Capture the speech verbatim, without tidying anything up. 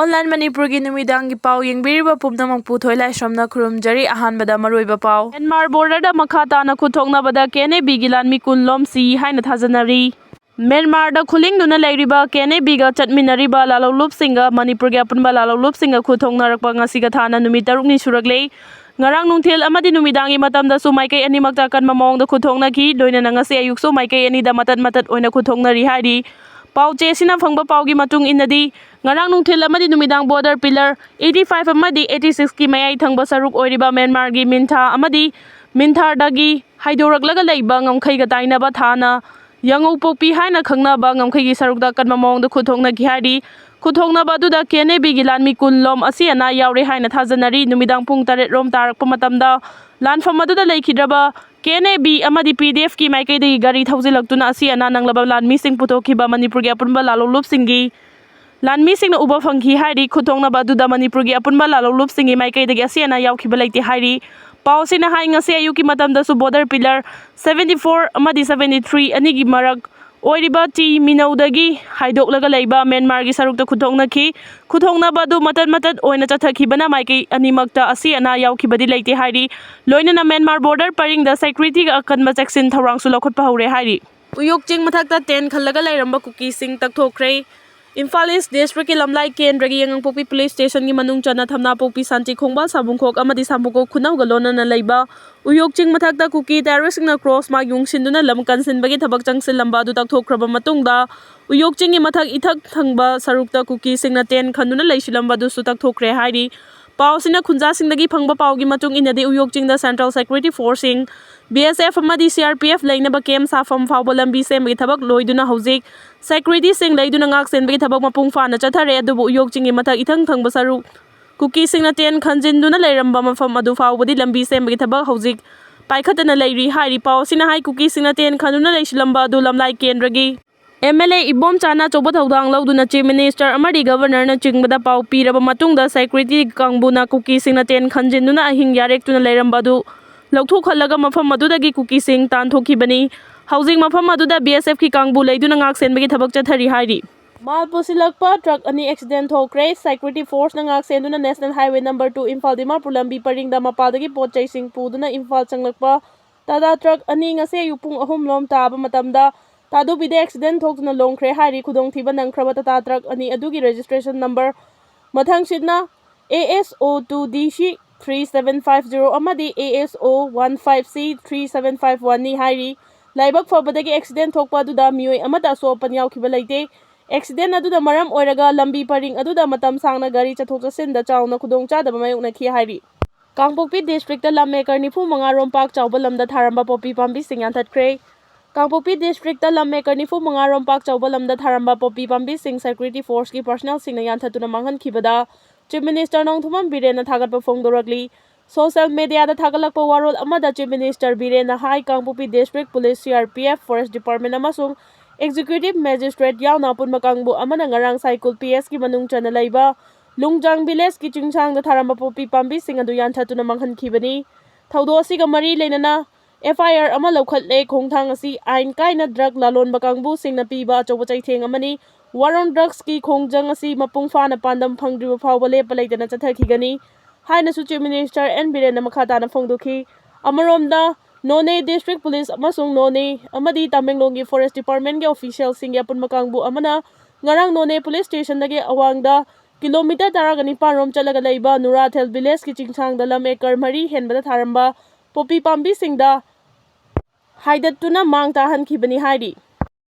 Online ꯃꯅꯤꯄꯨꯔꯒꯤ ꯅꯨꯃꯤꯗꯥꯡꯒꯤ ꯄꯥꯎ ꯌꯦꯡꯕꯤꯔꯤꯕ ꯄꯨꯝꯅꯃꯛꯄꯨ ꯊꯣꯏꯂꯥꯏꯁ꯭ꯔꯝꯅ ꯈꯨꯔꯨꯝꯖꯔꯤ꯫ ꯑꯍꯥꯟꯕꯗ ꯃꯔꯨꯑꯣꯏꯕ ꯄꯥꯎ꯫ ꯃ꯭ꯌꯥꯟꯃꯥꯔ ꯕꯣꯔꯗꯔꯗ ꯃꯈꯥ ꯇꯥꯅ ꯈꯨꯠ ꯊꯣꯛꯅꯕꯗ ꯀꯦ ꯑꯦꯟ ꯑꯦ ꯕꯤꯒꯤ ꯂꯥꯟꯃꯤ ꯀꯨꯟ ꯂꯣꯝ ꯁꯤ ꯍꯥꯏꯅ ꯊꯥꯖꯅꯔꯤ꯫ ꯃ꯭ꯌꯥꯟꯃꯥꯔꯗ ꯈꯨꯂꯤꯡꯗꯨꯅ ꯂꯩꯔꯤꯕ ꯀꯦ ꯑꯦꯟ ꯑꯦ ꯕꯤꯒ ꯆꯠꯃꯤꯟꯅꯔꯤꯕ ꯂꯥꯜꯍꯧꯂꯨꯞꯁꯤꯡꯒ ꯃꯅꯤꯄꯨꯔꯒꯤ ꯑꯄꯨꯟꯕ ꯂꯥꯜꯍꯧꯂꯨꯞꯁꯤꯡꯒ ꯈꯨꯠ ꯊꯣꯛꯅꯔꯛꯄ ꯉꯁꯤꯒ ꯊꯥꯅ ꯅꯨꯃꯤꯠ ꯇꯔꯨꯛꯅꯤ ꯁꯨꯔꯛꯂꯦ꯫ ꯉꯔꯥꯡ ꯅꯨꯡꯊꯤꯜ ꯑꯃꯗꯤ ꯅꯨꯃꯤꯗꯥꯡꯒꯤ ꯃꯇꯝꯗꯁꯨ ꯃꯥꯏꯀꯩ ꯑꯅꯤꯃꯛꯇ ꯑꯀꯟꯕ ꯃꯑꯣꯡꯗ ꯈꯨꯠ ꯊꯣꯛꯅꯈꯤ꯫ ꯂꯣꯏꯅꯅ ꯉꯁꯤ ꯑꯌꯨꯛꯁꯨ ꯃꯥꯏꯀꯩ ꯑꯅꯤꯗ ꯃꯇꯠ ꯃꯇꯠ ꯑꯣꯏꯅ ꯈꯨꯠ ꯊꯣꯛꯅꯔꯤ ꯍꯥꯏꯔꯤ꯫ ꯄꯥꯎ ꯆꯦ ꯑꯁꯤꯅ ꯐꯪꯕ ꯄꯥꯎꯒꯤ ꯃꯇꯨꯡ ꯏꯟꯅꯗꯤ, ꯉꯔꯥꯡ ꯅꯨꯡꯊꯤꯜ ꯑꯃꯗꯤ ꯅꯨꯃꯤꯗꯥꯡ ꯕꯣꯔꯗꯔ ꯄꯤꯂꯔ eighty five ꯑꯃꯗꯤ eighty six ꯀꯤ ꯃꯌꯥꯏ ꯊꯪꯕ ꯁꯔꯨꯛ ꯑꯣꯏꯔꯤꯕ ꯃ꯭ꯌꯥꯟꯃꯥꯔꯒꯤ ꯃꯤꯟꯊꯥ ꯑꯃꯗꯤ ꯃꯤꯟꯊꯥꯔꯗꯒꯤ ꯍꯥꯏꯗꯣꯔꯛꯂꯒ ꯂꯩꯕ ꯉꯝꯈꯩꯒ ꯇꯥꯏꯅꯕ ꯊꯥꯅ ꯌꯥꯉꯧꯄꯣꯛꯄꯤ ꯍꯥꯏꯅ ꯈꯪꯅꯕ ꯉꯝꯈꯩꯒꯤ ꯁꯔꯨꯛꯇ ꯑꯀꯟꯕ ꯃꯑꯣꯡꯗ ꯈꯨꯠ ꯊꯣꯛꯅꯈꯤ ꯍꯥꯏꯔꯤ꯫ ꯈꯨꯠ ꯊꯣꯛꯅꯕ ꯑꯗꯨꯗ ꯀꯦ ꯑꯦꯟ ꯑꯦ ꯕꯤꯒꯤ ꯂꯥꯟꯃꯤ ꯀꯨꯟ ꯂꯣꯝ ꯑꯁꯤ ꯑꯅꯥ ꯌꯥꯎꯔꯦ ꯍꯥꯏꯅ ꯊꯥꯖꯅꯔꯤ꯫ ꯅꯨꯃꯤꯗꯥꯡ ꯄꯨꯡ ꯇꯔꯦꯠ ꯔꯣꯝ ꯇꯥꯔꯛꯄ ꯃꯇꯝꯗ ꯂꯥꯟꯐꯝ ꯑꯗꯨꯗ ꯂꯩꯈꯤꯗ꯭ꯔꯕ ꯀꯦ ꯑꯦꯟ ꯑꯦ ꯕꯤ ꯑꯃꯗꯤ ꯄꯤ ꯗꯤ ꯑꯦꯐꯀꯤ ꯃꯥꯏꯀꯩꯗꯒꯤ ꯒꯥꯔꯤ ꯊꯧꯖꯤꯜꯂꯛꯇꯨꯅ ꯑꯁꯤ ꯑꯅꯥ ꯅꯪꯂꯕ ꯂꯥꯟꯃꯤꯁꯤꯡ ꯄꯨꯊꯣꯛꯈꯤꯕ ꯃꯅꯤꯄꯨꯔꯒꯤ ꯑꯄꯨꯟꯕ ꯂꯥꯜꯍꯧꯂꯨꯞꯁꯤꯡꯒꯤ ꯂꯥꯟꯃꯤꯁꯤꯡꯅ ꯎꯕ ꯐꯪꯈꯤ ꯍꯥꯏꯔꯤ꯫ ꯈꯨꯠ ꯊꯣꯛꯅꯕ ꯑꯗꯨꯗ ꯃꯅꯤꯄꯨꯔꯒꯤ ꯑꯄꯨꯟꯕ ꯂꯥꯜꯍꯧꯂꯨꯞꯁꯤꯡꯒꯤ ꯃꯥꯏꯀꯩꯗꯒꯤ ꯑꯁꯤ ꯑꯅꯥ ꯌꯥꯎꯈꯤꯕ ꯂꯩꯇꯦ ꯍꯥꯏꯔꯤ꯫ ꯄꯥꯎ ꯑꯁꯤꯅ ꯍꯥꯏ, ꯉꯁꯤ ꯑꯌꯨꯛꯀꯤ ꯃꯇꯝꯗꯁꯨ ꯕꯣꯔꯗꯔ ꯄꯤꯂꯔ seventy four ꯑꯃꯗꯤ seventy three ꯑꯅꯤꯒꯤ ꯃꯔꯛ ꯑꯣꯏꯔꯤꯕ ꯇꯤ ꯃꯤꯅꯧꯗꯒꯤ ꯍꯥꯏꯗꯣꯛꯂꯒ ꯂꯩꯕ ꯃ꯭ꯌꯥꯟꯃꯥꯔꯒꯤ ꯁꯔꯨꯛꯇ ꯈꯨꯠ ꯊꯣꯛꯅꯈꯤ꯫ ꯈꯨꯠ ꯊꯣꯛꯅꯕ ꯑꯗꯨ ꯃꯇꯠ ꯃꯇꯠ ꯑꯣꯏꯅ ꯆꯠꯊꯈꯤꯕꯅ ꯃꯥꯏꯀꯩ ꯑꯅꯤꯃꯛꯇ ꯑꯁꯤ ꯑꯅꯥ ꯌꯥꯎꯈꯤꯕꯗꯤ ꯂꯩꯇꯦ ꯍꯥꯏꯔꯤ꯫ ꯂꯣꯏꯅꯅ ꯃ꯭ꯌꯥꯟꯃꯥꯔ ꯕꯣꯔꯗꯔ ꯄꯔꯤꯡꯗ ꯁꯦꯀ꯭ꯌꯨꯔꯤꯇꯤꯒ ꯑꯀꯟꯕ ꯆꯦꯛꯁꯤꯟ ꯊꯧꯔꯥꯡꯁꯨ ꯂꯧꯈꯠꯄ ꯍꯧꯔꯦ ꯍꯥꯏꯔꯤ꯫ ꯎꯌꯣꯛ ꯆꯤꯡ ꯃꯊꯛꯇ ꯇꯦꯟ ꯈꯜꯂꯒ ꯂꯩꯔꯝꯕ ꯀꯨꯀꯤꯁꯤꯡ ꯇꯛꯊꯣꯛꯈ꯭ꯔꯦ꯫ ꯏꯝꯐꯥꯜ ꯏꯁ ꯗꯤꯁꯇ꯭ꯔꯤꯛꯀꯤ ꯂꯝꯂꯥꯏ ꯀꯦꯟꯗ꯭ꯔꯒꯤ ꯌꯥꯉꯥꯡꯄꯣꯛꯄꯤ ꯄꯨꯂꯤꯁ ꯁ꯭ꯇꯦꯁꯟꯒꯤ ꯃꯅꯨꯡ ꯆꯟꯅ ꯊꯝꯅꯥꯄꯣꯛꯄꯤ, ꯁꯥꯟꯇꯤ ꯈꯣꯡꯕꯥꯜ, ꯁꯥꯕꯨꯡꯈꯣꯛ ꯑꯃꯗꯤ ꯁꯥꯕꯨꯡꯈꯣꯛ ꯈꯨꯅꯧꯒ ꯂꯣꯟꯅꯅ ꯂꯩꯕ ꯎꯌꯣꯛ ꯆꯤꯡ ꯃꯊꯛꯇ ꯀꯨꯀꯤ ꯇꯦꯔꯣꯔꯤꯁꯁꯤꯡꯅ ꯀ꯭ꯔꯣꯁ ꯃꯥꯔꯛ ꯌꯨꯡꯁꯤꯟꯗꯨꯅ ꯂꯝ ꯀꯟꯁꯤꯟꯕꯒꯤ ꯊꯕꯛ ꯆꯪꯁꯤꯜꯂꯝꯕ ꯑꯗꯨ ꯇꯛꯊꯣꯛꯈ꯭ꯔꯕ ꯃꯇꯨꯡꯗ, ꯎꯌꯣꯛ ꯆꯤꯡꯒꯤ ꯃꯊꯛ ꯏꯊꯛ ꯊꯪꯕ ꯁꯔꯨꯛꯇ ꯀꯨꯀꯤꯁꯤꯡꯅ ꯇꯦꯟ ꯈꯟꯗꯨꯅ ꯂꯩꯁꯤꯜꯂꯝꯕ ꯑꯗꯨꯁꯨ ꯇꯛꯊꯣꯛꯈ꯭ꯔꯦ ꯍꯥꯏꯔꯤ꯫ ꯄꯥꯎ ꯑꯁꯤꯅ ꯈꯨꯟꯖꯥꯁꯤꯡꯗꯒꯤ ꯐꯪꯕ ꯄꯥꯎꯒꯤ ꯃꯇꯨꯡ ꯏꯟꯅꯗꯤ, ꯎꯌꯣꯛ ꯆꯤꯡꯗ ꯁꯦꯟꯇ꯭ꯔꯦꯜ ꯁꯦꯀ꯭ꯌꯨꯔꯤꯇꯤ ꯐꯣꯔꯁꯁꯤꯡ, ꯕꯤ ꯑꯦꯁ ꯑꯦꯐ ꯑꯃꯗꯤ ꯁꯤ ꯑꯥꯔ ꯄꯤ ꯑꯦꯐ ꯂꯩꯅꯕ ꯀꯦꯝꯞ ꯁꯥꯐꯝ ꯐꯥꯎꯕ ꯂꯝꯕꯤ ꯁꯦꯝꯕꯒꯤ ꯊꯕꯛ ꯂꯣꯏꯗꯨꯅ ꯍꯧꯖꯤꯛ ꯁꯦꯀ꯭ꯌꯨꯔꯤꯇꯤꯁꯤꯡ ꯂꯩꯗꯨꯅ ꯉꯥꯛ ꯁꯦꯟꯕꯒꯤ ꯊꯕꯛ ꯃꯄꯨꯡ ꯐꯥꯅ ꯆꯠꯊꯔꯦ꯫ ꯑꯗꯨꯕꯨ ꯎꯌꯣꯛ ꯆꯤꯡꯒꯤ ꯃꯊꯛ ꯏꯊꯪ ꯊꯪꯕ ꯁꯔꯨꯛ ꯀꯨꯀꯤꯁꯤꯡꯅ ꯇꯦꯟ ꯈꯟꯖꯤꯟꯗꯨꯅ ꯂꯩꯔꯝꯕ ꯃꯐꯝ ꯑꯗꯨ ꯐꯥꯎꯕꯗꯤ ꯂꯝꯕꯤ ꯁꯦꯝꯕꯒꯤ ꯊꯕꯛ ꯍꯧꯖꯤꯛ ꯄꯥꯏꯈꯠꯇꯅ ꯂꯩꯔꯤ ꯍꯥꯏꯔꯤ꯫ ꯄꯥꯎ ꯑꯁꯤꯅ ꯍꯥꯏ, ꯀꯨꯀꯤꯁꯤꯡꯅ ꯇꯦꯟ ꯈꯟꯗꯨꯅ ꯂꯩꯁꯤꯜꯂꯝꯕ ꯑꯗꯨ ꯂꯝꯂꯥꯏ ꯀꯦꯟꯗ꯭ꯔꯒꯤ ꯑꯦꯝ ꯑꯦꯜ ꯑꯦ ꯏꯕꯣꯝꯆꯥꯅ ꯑꯆꯧꯕ ꯊꯧꯗꯥꯡ ꯂꯧꯗꯨꯅ ꯆꯤꯐ ꯃꯤꯅꯤꯁꯇꯔ ꯑꯃꯗꯤ ꯒꯕꯔꯅꯔꯅꯆꯤꯡꯕꯗ ꯄꯥꯎ ꯄꯤꯔꯕ ꯃꯇꯨꯡꯗ, ꯁꯦꯀ꯭ꯌꯨꯔꯤꯇꯤ ꯀꯥꯡꯕꯨꯅ ꯀꯨꯀꯤꯁꯤꯡꯅ ꯇꯦꯟ ꯈꯟꯖꯤꯟꯗꯨꯅ ꯑꯍꯤꯡ ꯌꯥꯔꯦꯛꯇꯨꯅ ꯂꯩꯔꯝꯕ ꯑꯗꯨ ꯂꯧꯊꯣꯛꯍꯜꯂꯒ ꯃꯐꯝ ꯑꯗꯨꯗꯒꯤ ꯀꯨꯀꯤꯁꯤꯡ ꯇꯥꯟꯊꯣꯛꯈꯤꯕꯅꯤ꯫ ꯍꯧꯖꯤꯛ ꯃꯐꯝ ꯑꯗꯨꯗ ꯕꯤ ꯑꯦꯁ ꯑꯦꯐꯀꯤ ꯀꯥꯡꯕꯨ ꯂꯩꯗꯨꯅ ꯉꯥꯛ ꯁꯦꯟꯕꯒꯤ ꯊꯕꯛ ꯆꯠꯊꯔꯤ ꯍꯥꯏꯔꯤ꯫ ꯃꯥꯜ ꯄꯨꯁꯤꯜꯂꯛꯄ ꯇ꯭ꯔꯛ ꯑꯅꯤ ꯑꯦꯛꯁꯤꯗꯦꯟ ꯊꯣꯛꯈ꯭ꯔꯦ꯫ ꯁꯦꯀ꯭ꯌꯨꯔꯤꯇꯤ ꯐꯣꯔꯁꯅ ꯉꯥꯛ ꯁꯦꯟꯗꯨꯅ national highway number two Imphal Dimapur ꯂꯝꯕꯤ ꯄꯔꯤꯡꯗ ꯃꯄꯥꯜꯗꯒꯤ ꯄꯣꯠ ꯆꯩꯁꯤꯡ ꯄꯨꯗꯨꯅ ꯏꯝꯐꯥꯜ ꯆꯪꯂꯛꯄ ꯇꯥꯇꯥ ꯇ꯭ꯔꯛ ꯑꯅꯤ ꯉꯁꯤ ꯑꯌꯨꯛ ꯄꯨꯡ ꯑꯍꯨꯝ ꯂꯣꯝ ꯇꯥꯕ ꯃꯇꯝꯗ ꯇꯥꯗꯨꯕꯤꯗ ꯑꯦꯛꯁꯤꯗꯦꯟ ꯊꯣꯛꯇꯨꯅ ꯂꯣꯡꯈ꯭ꯔꯦ ꯍꯥꯏꯔꯤ꯫ ꯈꯨꯗꯣꯡꯊꯤꯕ ꯅꯪꯈ꯭ꯔꯕ ꯇꯥꯇꯥ ꯇ꯭ꯔꯛ ꯑꯅꯤ ꯑꯗꯨꯒꯤ ꯔꯦꯖꯤꯁꯇ꯭ꯔꯦꯁꯟ ꯅꯝꯕꯔ ꯃꯊꯪꯁꯤꯠꯅ A S O two D C three seven five zero ꯑꯃꯗꯤ A S O one five C three seven five one ꯅꯤ ꯍꯥꯏꯔꯤ꯫ ꯂꯥꯏꯕꯛ ꯐꯕꯗꯒꯤ ꯑꯦꯛꯁꯤꯗꯦꯟ ꯊꯣꯛꯄ ꯑꯗꯨꯗ ꯃꯤꯑꯣꯏ ꯑꯃꯠꯇ ꯑꯁꯣꯛ ꯑꯄꯟ ꯌꯥꯎꯈꯤꯕ ꯂꯩꯇꯦ꯫ ꯑꯦꯛꯁꯤꯗꯦꯟ ꯑꯗꯨꯅ ꯃꯔꯝ ꯑꯣꯏꯔꯒ ꯂꯝꯕꯤ ꯄꯔꯤꯡ ꯑꯗꯨꯗ ꯃꯇꯝ ꯁꯥꯡꯅ ꯒꯥꯔꯤ ꯆꯠꯊꯣꯛ ꯆꯠꯁꯤꯟꯗ ꯆꯥꯎꯅ ꯈꯨꯗꯣꯡꯆꯥꯗꯕ ꯃꯥꯌꯣꯛꯅꯈꯤ ꯍꯥꯏꯔꯤ꯫ ꯀꯥꯡꯄꯣꯛꯄꯤ ꯗꯤꯁꯇ꯭ꯔꯤꯛꯇ ꯂꯝ ꯑꯦꯀꯔ ꯅꯤꯐꯨ ꯃꯉꯥ ꯔꯣꯝ ꯄꯥꯛ ꯆꯥꯎꯕ ꯂꯝꯗ ꯊꯥꯔꯝꯕ ꯄꯣꯄꯤ ꯄꯥꯝꯕꯤꯁꯤꯡ ꯌꯥꯟꯊꯠꯈ꯭ꯔꯦ꯫ ꯀꯥꯡꯄꯣꯛꯄꯤ ꯗꯤꯁꯇ꯭ꯔꯤꯛꯇ ꯂꯝ ꯑꯦꯀꯔ ꯅꯤꯐꯨ ꯃꯉꯥ ꯔꯣꯝ ꯄꯥꯛ ꯆꯥꯎꯕ ꯂꯝꯗ ꯊꯥꯔꯝꯕ ꯄꯣꯄꯤ ꯄꯥꯝꯕꯤꯁꯤꯡ ꯁꯦꯀ꯭ꯌꯨꯔꯤꯇꯤ ꯐꯣꯔꯁꯀꯤ ꯄꯔꯁꯅꯦꯜꯁꯤꯡꯅ ꯌꯥꯟꯊꯠꯇꯨꯅ ꯃꯥꯡꯍꯟꯈꯤꯕꯗ ꯆꯤꯐ ꯃꯤꯅꯤꯁꯇꯔ ꯅꯣꯡꯊꯣꯝꯕꯝ ꯕꯤꯔꯦꯟꯅ ꯊꯥꯒꯠꯄ ꯐꯣꯡꯗꯣꯔꯛꯂꯤ꯫ ꯁꯣꯁꯤꯌꯦꯜ ꯃꯦꯗꯤꯌꯥꯗ ꯊꯥꯒꯠꯂꯛꯄ ꯋꯥꯔꯣꯜ ꯑꯃꯗ ꯆꯤꯐ ꯃꯤꯅꯤꯁꯇꯔ ꯕꯤꯔꯦꯟꯅ ꯍꯥꯏ, ꯀꯥꯡꯄꯣꯛꯄꯤ district police, C R P F, forest department ꯑꯃꯁꯨꯡ ꯑꯦꯛꯖꯤꯀ꯭ꯌꯨꯇꯤꯚ ꯃꯦꯖꯤꯁꯇ꯭ꯔꯦꯠ ꯌꯥꯎꯅ ꯑꯄꯨꯟꯕ ꯀꯥꯡꯕꯨ ꯑꯃꯅ ꯉꯔꯥꯡ ꯁꯥꯏꯀꯨꯜ P S ꯀꯤ ꯃꯅꯨꯡ ꯆꯟꯅ ꯂꯩꯕ ꯂꯨꯡꯖꯥꯡ ꯚꯤꯂꯦꯖꯀꯤ ꯆꯤꯡꯁꯥꯡꯗ ꯊꯥꯔꯝꯕ ꯄꯣꯄꯤ ꯄꯥꯝꯕꯤꯁꯤꯡ ꯑꯗꯨ ꯌꯥꯟꯊꯠꯇꯨꯅ ꯃꯥꯡꯍꯟꯈꯤꯕꯅꯤ꯫ ꯊꯧꯗꯣꯛ ꯑꯁꯤꯒ ꯃꯔꯤ ꯂꯩꯅꯅ F I R ꯑꯃ ꯂꯧꯈꯠꯂꯦ꯫ ꯈꯣꯡꯊꯥꯡ ꯑꯁꯤ ꯑꯥꯏꯟ ꯀꯥꯏꯅ ꯗ꯭ꯔꯒ ꯂꯥꯂꯣꯟꯕ ꯀꯥꯡꯕꯨꯁꯤꯡꯅ ꯄꯤꯕ ꯑꯆꯧꯕ ꯆꯩꯊꯦꯡ ꯑꯃꯅꯤ꯫ War on Drugsꯀꯤ ꯈꯣꯡꯖꯪ ꯑꯁꯤ ꯃꯄꯨꯡ ꯐꯥꯅ ꯄꯥꯟꯗꯝ ꯐꯪꯗ꯭ꯔꯤꯕ ꯐꯥꯎꯕ ꯂꯦꯞꯄ ꯂꯩꯇꯅ ꯆꯠꯊꯈꯤꯒꯅꯤ ꯍꯥꯏꯅꯁꯨ ꯆꯤꯐ ꯃꯤꯅꯤꯁꯇꯔ ꯑꯦꯟ ꯕꯤꯔꯦꯟꯅ ꯃꯈꯥ ꯇꯥꯅ ꯐꯣꯡꯗꯣꯛꯈꯤ꯫ ꯑꯃꯔꯣꯝꯗ, ꯅꯣꯅꯦ ꯗꯤꯁꯇ꯭ꯔꯤꯛ ꯄꯨꯂꯤꯁ ꯑꯃꯁꯨꯡ ꯅꯣꯅꯦ ꯑꯃꯗꯤ ꯇꯃꯦꯡꯂꯣꯡꯒꯤ ꯐꯣꯔꯦꯁ ꯗꯤꯄꯥꯔꯠꯃꯦꯟꯒꯤ ꯑꯣꯐꯤꯁꯤꯌꯦꯜꯁꯤꯡꯒꯤ ꯑꯄꯨꯟꯕ ꯀꯥꯡꯕꯨ ꯑꯃꯅ ꯉꯔꯥꯡ ꯅꯣꯅꯦ ꯄꯨꯂꯤꯁ ꯁ꯭ꯇꯦꯁꯟꯗꯒꯤ ꯑꯋꯥꯡꯗ ꯀꯤꯂꯣꯃꯤꯇꯔ ꯇꯔꯥꯒ ꯅꯤꯄꯥꯟ ꯔꯣꯝ ꯆꯠꯂꯒ ꯂꯩꯕ ꯅꯨꯔꯥꯊꯦꯜ ꯚꯤꯂꯦꯖꯀꯤ ꯆꯤꯡꯁꯥꯡꯗ ꯂꯝ ꯑꯦꯀꯔ ꯃꯔꯤ ꯍꯦꯟꯕꯗ ꯊꯥꯔꯝꯕ ꯄꯣꯄꯤ ꯄꯥꯝꯕꯤꯁꯤꯡꯗ ꯍꯥꯏꯗꯠꯇꯨꯅ ꯃꯥꯡ ꯇꯥꯍꯟꯈꯤꯕꯅꯤ ꯍꯥꯏꯔꯤ꯫